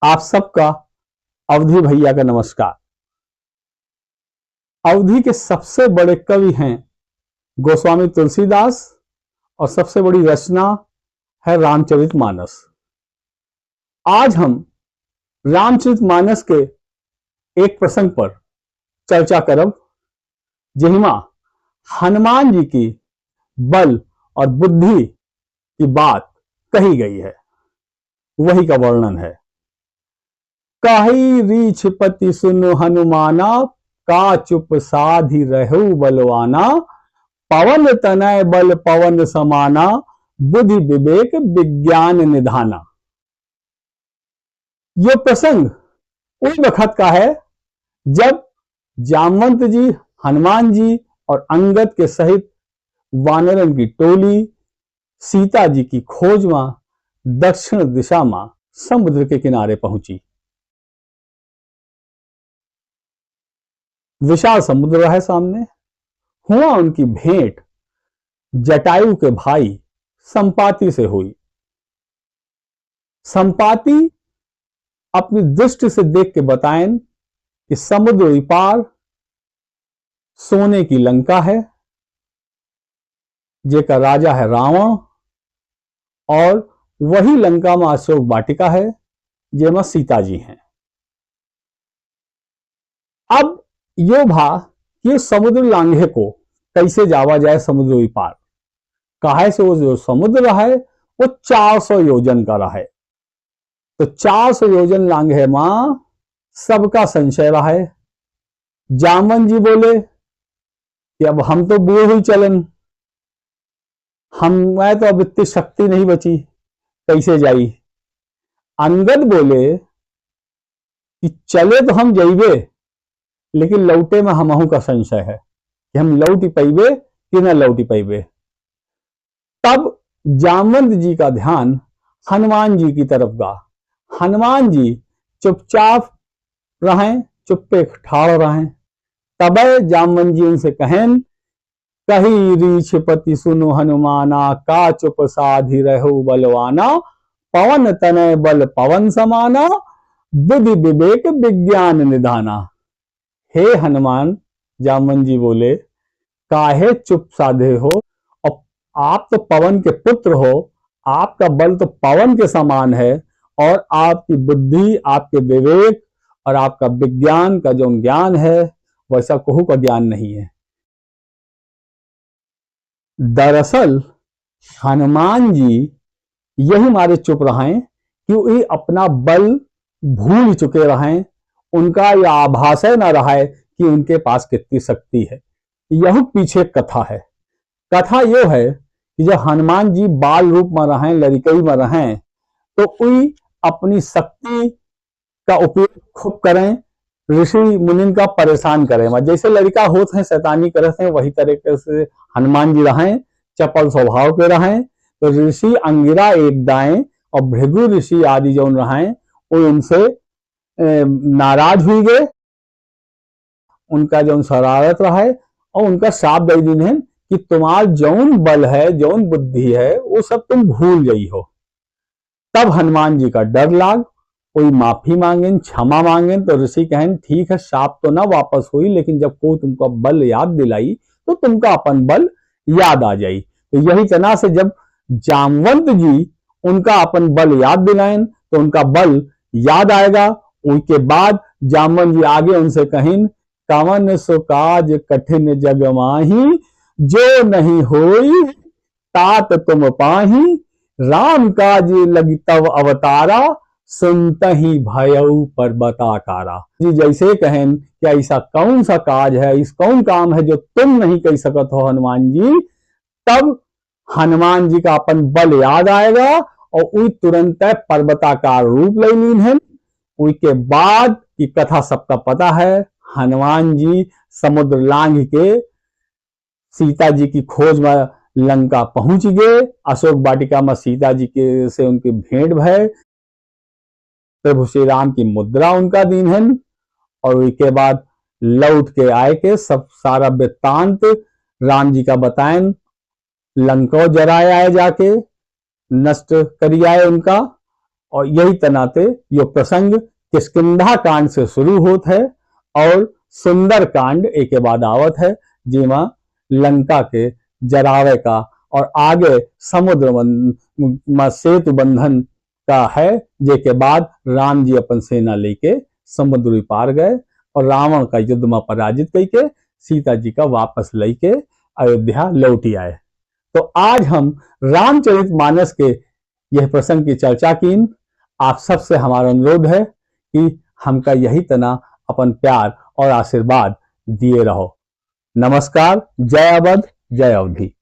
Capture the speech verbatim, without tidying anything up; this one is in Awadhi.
आप सबका अवधी भैया का नमस्कार। अवधी के सबसे बड़े कवि हैं गोस्वामी तुलसीदास और सबसे बड़ी रचना है रामचरितमानस। आज हम रामचरितमानस के एक प्रसंग पर चर्चा करब, जेहिमा हनुमान जी की बल और बुद्धि की बात कही गई है, वही का वर्णन है। कहि रीछपति सुनु हनुमाना, का चुप साधि रहउ बलवाना। पवन तनय बल पवन समाना, बुद्धि विवेक विज्ञान निधाना। ये प्रसंग उन वक्त का है, जब जामवंत जी, हनुमान जी और अंगद के सहित वानरन की टोली सीता जी की खोज मा दक्षिण दिशा मा समुद्र के किनारे पहुंची। विशाल समुद्र रहे सामने। हुआ उनकी भेंट जटायु के भाई संपाति से हुई। संपाति अपनी दृष्टि से देख के बताएन कि समुद्र ओई पार सोने की लंका है, जेका राजा है रावण, और वही लंका मा अशोक वाटिका है, जेमा सीता जी हैं। अब यो भा कि समुद्र लांघे को कैसे जावा जाए समुद्र ओई पार, काहे से वो जो समुद्र रहे, वो चार सौ योजन का रहे। तो चार सौ योजन लांघे मा सबका संशय रहे। जामवंत जी बोले कि अब हम तो बूढ़ हुई चलन, हम, मैं तो अब इतनी शक्ति नहीं बची, कैसे जाई? अंगद बोले कि चले तो हम जइबे, लेकिन लौटे मा हमहू का संशय है कि हम लौटि पइबे कि न लौटि पइबे। तब जामवंत जी का ध्यान हनुमान जी की तरफ गा। हनुमान जी चुपचाप रहें, चुप्पे ठाड़ रहें। तबे जामवंत जी उनसे कहेन, कहि रीछपति सुनु हनुमाना, का चुप साधि रहउ बलवाना। पवन तनय बल पवन समाना, बुद्धि विवेक विज्ञान निधाना। हे हनुमान, जामवंत जी बोले, काहे चुप साधे हो? और आप तो पवन के पुत्र हो, आपका बल तो पवन के समान है, और आपकी बुद्धि, आपके विवेक और आपका विज्ञान का जो ज्ञान है, वैसा कहू का ज्ञान नहीं है। दरअसल हनुमान जी यही मारे चुप रहें कि वे अपना बल भूल चुके रहें, उनका यह आभासय न रहे कि उनके पास कितनी शक्ति है। यहू पीछे कथा है। कथा यो है कि जब हनुमान जी बाल रूप में रहें, लड़िकई में रहें, तो वे अपनी शक्ति का उपयोग खूब करें, ऋषि मुनिन का परेशान करें। जैसे लड़िका होत हैं, शैतानी करत हैं, वही तरीके से हनुमान जी रहें, चपल स्वभाव के रहें। तो ऋषि अंगिरा एक दाएं और भृगु ऋषि आदि जौन रहें, वो उनसे, ए, नाराज हुई गए। उनका जौन शरारत रहे और उनका श्राप दे दीन है कि तुम्हार जौन बल है, जौन बुद्धि है, वो सब तुम भूल गई हो। तब हनुमान जी का डर लाग, कोई माफी मांगेन, क्षमा मांगेन, तो ऋषि कहेन, ठीक है, श्राप तो ना वापस हुई, लेकिन जब कोई तुमका बल याद दिलाई, तो तुमका अपन बल याद आ जाई। तो यही तना से जब जामवंत जी उनका अपन बल याद दिलाएन, तो उनका बल याद आएगा। उसके बाद जामवंत जी आगे उनसे कहिन, कवन सो काज कठिन जग माही, जो नहीं होई तात तुम पाही। राम काज लगी तव अवतारा, सुनतही भयउ पर्वताकारा। जी जैसे कहेन कि ऐसा कौन सा काज है, इस कौन काम है जो तुम नहीं कर सकत हो हनुमान जी, तब हनुमान जी का अपन बल याद आएगा और उ तुरंत पर्वताकार रूप ले लीन है। उसके बाद की कथा सबका पता है, हनुमान जी समुद्र लांघ के सीता जी की खोज में लंका पहुंच गए। अशोक वाटिका में सीता जी के से उनकी भेंट भय, प्रभु श्री राम की मुद्रा उनका दीन हन और उसके बाद लौट के आए के सब सारा वृत्तांत राम जी का बताएन। लंको जराए आए जाके, नष्ट करी आए उनका, और यही तनाते यो प्रसंग किष्किंधा कांड से शुरू होत है और सुंदर कांड एके बाद आवत है, जेमा लंका के जरावे का और आगे समुद्र मन-, म सेतु बंधन का है, जेके बाद राम जी अपन सेना लेके समुद्र भी पार गए और रावण का युद्ध में पराजित करके सीता जी का वापस लेके अयोध्या लौटी आए। तो आज हम रामचरित मानस के यह प्रसंग की चर्चा कीन। आप सबसे हमारा अनुरोध है कि हमका यही तना अपन प्यार और आशीर्वाद दिए रहो। नमस्कार, जय अवध, जय अवधी।